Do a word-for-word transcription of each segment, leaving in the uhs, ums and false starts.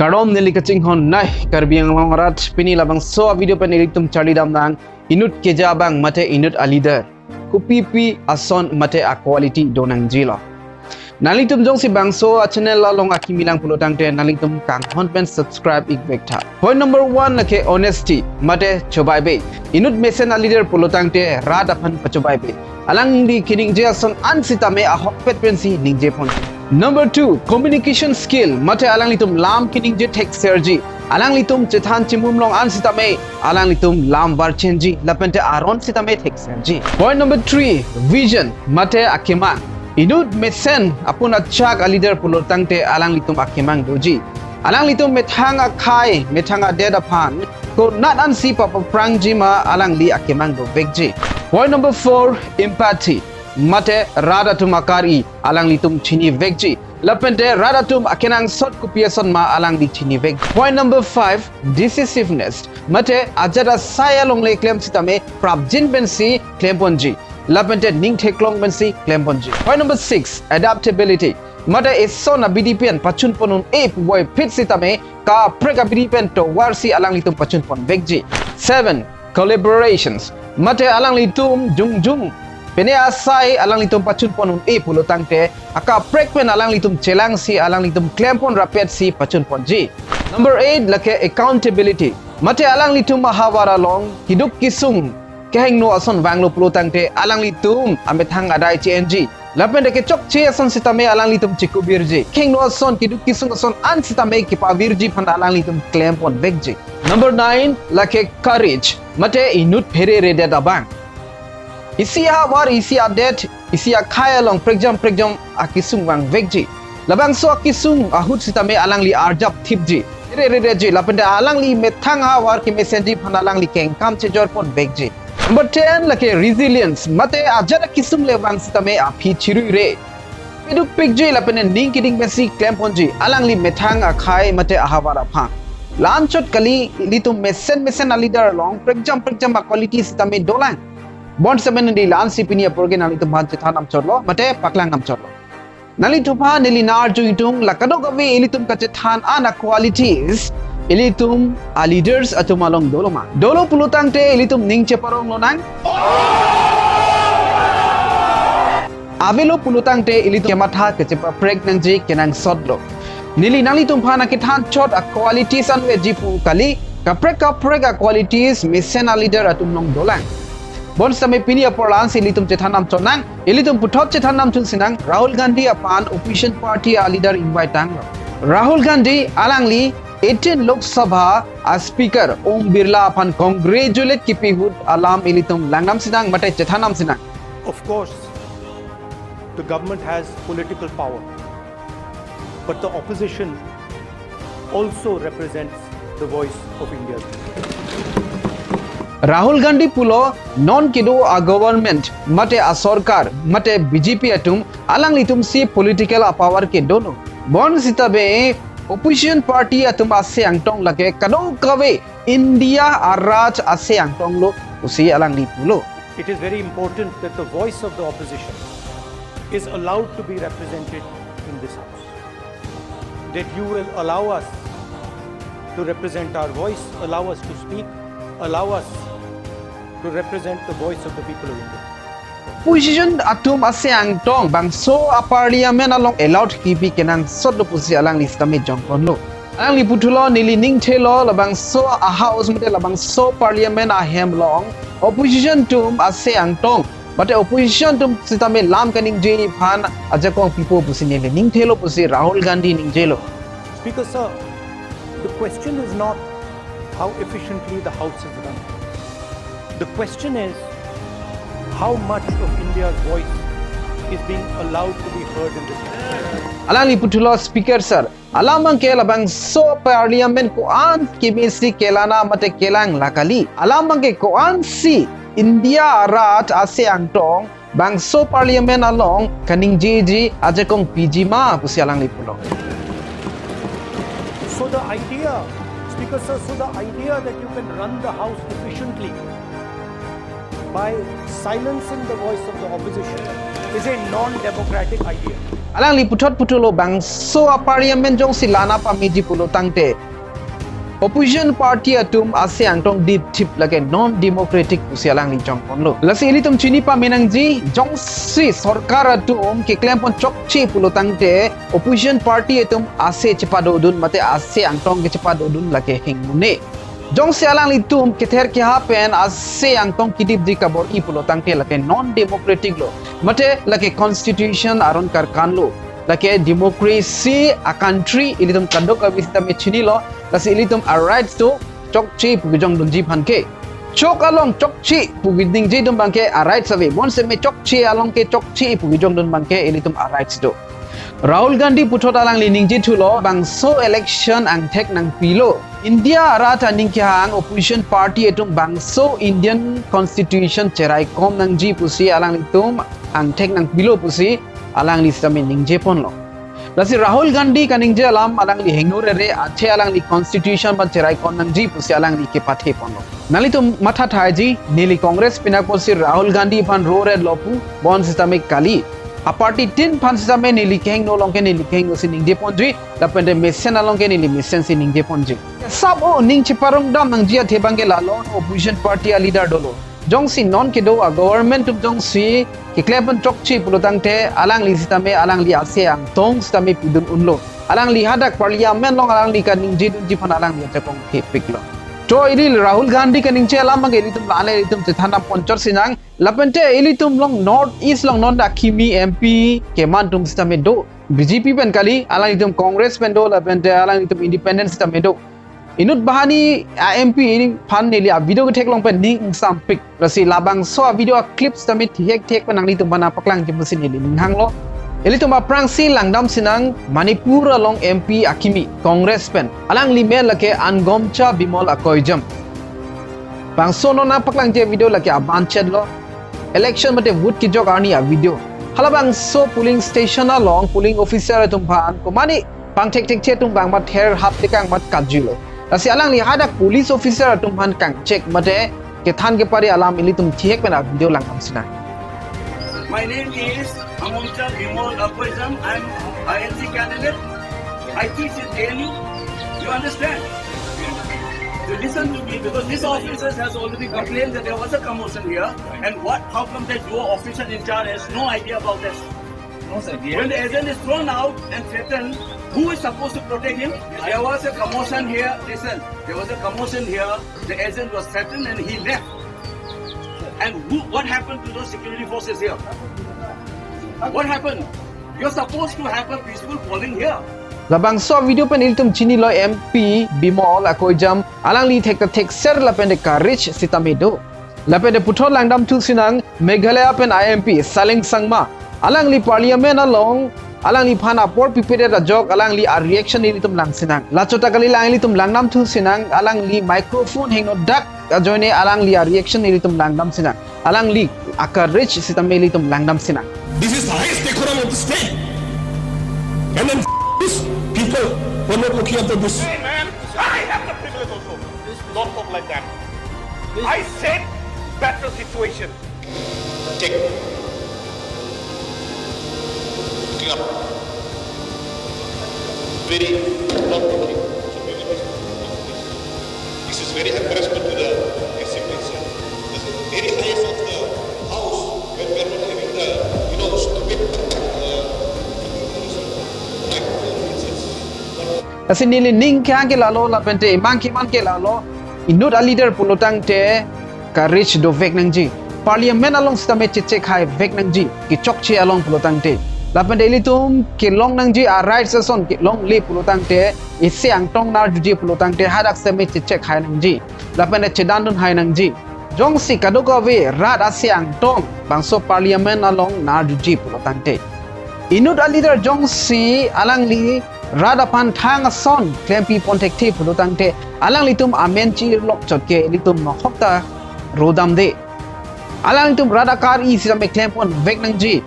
Kardom neli kachinghon nei Karbi Anglong arat, pini labangso a-video pen ilitum charlidamnang inut keja abang mate inut a-leader kopipi ason mate a-quality donangjilo. Nanglitum jongsi bangso a-channel along akimi lang pulotangte nanglitum kanghon pen subscribe ik vek tha. Point number one lake honesty mate chobaibe. Inut mesen a-leader pulotangte rat aphan pachobaibe. Alangli keningje ason an sitame ahokpet pensi ningjeponji. Number two, communication skill mate alanglitum lam keningje thekserji. Alanglitum chethan chimum along an sitame alanglitum lam varchenji lapente aron sitame thekserji. Point number three, vision mate akemang. Inut mesen apun achak a-leader pulotangte alanglitum akemang doji. Alanglitum methang akhei, methang adet aphan konat ansi papaphrangji ma alangli akemang dovekji. Point number four, empathy mate rat atum akari alanglitum chinivekji. Lapente rat atum akenangsot kopi ason ma alangli chinivek. Point number five, decisiveness mate ajat asai alongle klem sitame prapjin pensi klemponji. Lapente ning theklong pensi klemponji. Point number six, adaptability mate eson abidi pen pachunpon un-e puvoiphit sitame kaprek abidi pen tovarsi alanglitum pachunponvekji. Seven, collaborations mate alanglitum jongjung pene asai alanglitum pachunpon un-e pulotangte akaprek pen alanglitum chelangsi alanglitum klempon rapetsi pachunponji. Number eight lake accountability mate alanglitum ahavar along keduk kesung kehingno ason vanglo pulotangte alanglitum amethang adai che-enji. Lapente kechokche ason sitame alanglitum chekuvirji. Kehingno ason keduk kesung ason an sitame kepavirji aphan alanglitum klemponvekji. Number nine lake courage mate inut phereredet abang. Isi ahavar, isi adet, isi akhei along prekjam prekjam akesung vangvekji. Labangso akesung ahut sitame alangli arjap thipji, pherereretji lapente alangli methang ahavar kemesenji aphan alangli kengkam chejorponvekji. Number ten lake resilience mate ajat akesung le vang sitame aphi chiruire. Peduk pikji lapente ning keding pensi klemponji alangli methang akhei mate ahavar aphan. La-anchot kali, ilitum mesen mesen a-leader along prekjam prekjam a-quality sitame dolang. Bonsitame neli la-ansi pini apor ke nanglitum aphan chethan namchotlo mate paklang namchotlo. Nanglitum aphan neli nangarju ingtung la kadokave ilitum kachethan an a-qualities ilitum a-leaders atum along dolo ma? Dolo pulotangte ilitum ning cheparong lonang. Avelo pulotangte ilitum kematha kechepaprek nangji kenangsotlo. Neli nanglitum aphan nangkethanchot a-qualities anvetji pu kali, kaprek kaprek a-qualities mesen a-leader atum along dolang. Bonsitame pini apor la-ansi ilitum chethan namchotnang. Ilitum puthot chethan namchotsinang, Rahul Gandhi aphan opposition party a-leader invite tanglo. Rahul Gandhi alangli eighteen Lok Sabha a-speaker Om Birla aphan congratulate kipi ahut alam ilitum lang namsinang mate chethan namsinang. Of course, the government has political power, but the opposition also represents the voice of India's people. Rahul Gandhi pulo non kedo a-government mate a-sorkar mate B J P atum alanglitum si political a-power kedo no. Bonsitame opposition party atum ase angtong lake kadokave India arat ase angtong lo pusi alangli pulo. It is very important that the voice of the opposition is allowed to be represented in this house. That you will allow us to represent our voice, allow us to speak, allow us to represent the voice of the people of India. Opposition atum ase angtong bangso a-parliament along allowed kipi kenangsotlo pusi alangli sitame jongkonlo. Alangli puthulo, neli ningthelo labangso a-house mate labangso parliament ahem along opposition atum ase angtong mate opposition atum sitame lam kaningje aphan ajakong pipo pusi neli ningthelo pusi Rahul Gandhi ningjelo. Speaker sir, the question is not how efficiently the house is run. The question is how much of India's voice is being allowed to be heard in this country. Alangli puthulo, Speaker sir, alam abangke labangso parliament ko-an kemesi kelana mate kelang la kali. Alam abangke ko-ansi India arat ase angtong bangso parliament along kaningjeji ajakong piji ma pusi alangli pulo. So the idea, Speaker sir, so the idea that you can run the house efficiently by silencing the voice of the opposition is a non-democratic idea. Alangli puthot puthot lo bangso a-parliament jongsi la-an pameji pulo tangte opposition party atum ase angtong dipthip lake non democratic pusi alangli jongponlo. Lasi ilitum chini pame nangji, jongsi sorkar atum keklempon chokche pulo tangte opposition party atum ase chepadodun mate ase angtong ke chepadodun lake hingmune. Jongsi alanglitum kether keha pen ase angtong kedipji kabor-i pulo tangte lake non democratic lo. Mate lake constitution aron karkan lo. Lake democracy a-country ilitum kadokave sitame chinilo. Lasi ilitum a-rights do chokche pu kejongdunji aphan ke. Chok along chokche pu keningjedun abang ke a-rights ave. Bonsitame chokche along ke chokche pu kejongdun abang ke ilitum a-rights do. Rahul Gandhi puthot alangli ningjethulo bangso election angthek nangpilo. India arat aning kehang opposition party atum bangso Indian Constitution cheraikom nangji pusi alanglitum angthek nangpilo pusi alangli sitame ningjeponlo. Lasi Rahul Gandhi kaningje alam alangli hingno rere athe alangli constitution abang cheraikom nangji pusi alangli kepathe ponlo. Nanglitum matha thaiji, neli Congress penap apotsi Rahul Gandhi aphan rore lo pu, bonsitame kali. A-party tin aphan sitame neli kehingno along ke neli kehingno si ningjeponji, lapente mesen along ke neli mesen si ningjeponji. Sabo ning cheparongdam nangji athe abang ke lalo opposition party a-leader dolo. Jongsi non kedo a-government atum jongsi keklempon chokche pulo tangte alangli sitame alangli ase angtong sitame pidun unlo. Alangli hadak parliament along alangli kaningjedunji aphan alangli ajakong thepiklo. To ili Rahul Gandhi kaningje alam abang ke ilitum la-an ilitum chethandam ponchot sinang. Lapente ilitum along North East along non akimi M P keman atum sitame do. B J P pen kali, alanglitum Congress pen do, lapente alanglitum independent sitame do. Inut banghini a-M P aphan neli a-video ketheklong pen ning ingsampik. Lasi labangso a-video a-clip sitame thihek thihek pen nanglitum aphan nangpaklangji pusi neli ninghanglo. Ilitum aphrangsi langdam sinang Manipur along M P akimi Congress pen. Alangli men lake Angomcha Bimol Akoijam. Bangso non nangpaklangji a-video lake abanchet lo. Election mate vote kejok arni a-video. Halabangso polling station along polling officer atum aphan komane pangthekthekche atum abang mat her hap tekang mat kajilo. Lasi alangli hadak police officer atum aphan kangchek mate kethan kepari alam ilitum thihek pen a-video langdam sinang. My name is Angomcha Bimol Akoijam. I'm I N C candidate. I teach in J N U. You understand? You listen to me because this officer has already complained that there was a commotion here. And what? How come that your officer in charge has no idea about this? No, sir. When the agent is thrown out and threatened, who is supposed to protect him? There was a commotion here. Listen, there was a commotion here. The agent was threatened and he left. And who, what happened to those security forces here? What happened? You're supposed to have a peaceful polling here. Labangso a-video pen ilitum chinilo M P Bimol Akoijam alangli thekta thekser lapente courage sitame do. Lapente puthot langdamthu sinang Meghalaya pen a-M P Saleng Sangma. Alangli parliament along alangli aphan apor pipedet ajok alangli a-reaction ilitum lang sinang. Lachotak kali alanglitum langdamthu sinang alangli microphone hingno dak ajoine alangli a-reaction ilitum langdam sinang. Alangli a-courage sitame ilitum langdam sinang. This is the highest decorum of the state. And then these people who are not looking after this. Hey man, I have the privilege also. Don't talk like that. I said better situation. Take. Looking up. Very not looking. This is very embarrassment to the assembly itself. The very highest of the house, when we are not having the, you know, stupid, uh, microphone, it's, it's not. Lasi neli ning kehang ke lalo lapente imang keman ke lalo, inut a-leader pulo tangte courage dovek nangji. Parliament along sitame chechek haivek nangji. Kechokche along pulo tangte. Lapente ilitum kelong nangji a-rights ason kelongle pulo tangte. Ase angtong narjuji pulo tangte hadak sitame chechek hai nangji. Lapente chedandun hai nangji. Jongsi kadokave rat ase angtong bangso parliament along narjuji pulo tangte. Inut a-leader jongsi alangli rat aphan thang ason klempipon thekthe pulo tangte alanglitum amen chi-irlok chot ke ilitum nohok ta rodamde. Alanglitum rat akar-i sitame klempon vek nangji.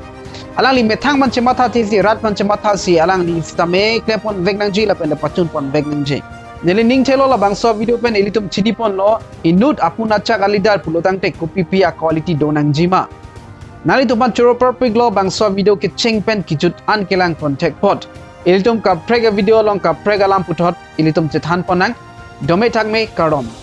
Alangli methang man chematha thesi rat man chematha si alangli sitame klempon vek nangji lapente pachunpon vek nangji. Neli ning thelo labangso a-video pen ilitum chiniponlo inut apun achak a-leader pulo tangte kopipi a-quality do nangji ma. Nanglitum aphan choro parpiklo bangso video kecheng pen kejut an kelang pon thek apot. Ilitum kaprek a video along kaprek alam puthot ilitum chethan ponnang. Dome thakme, kardom.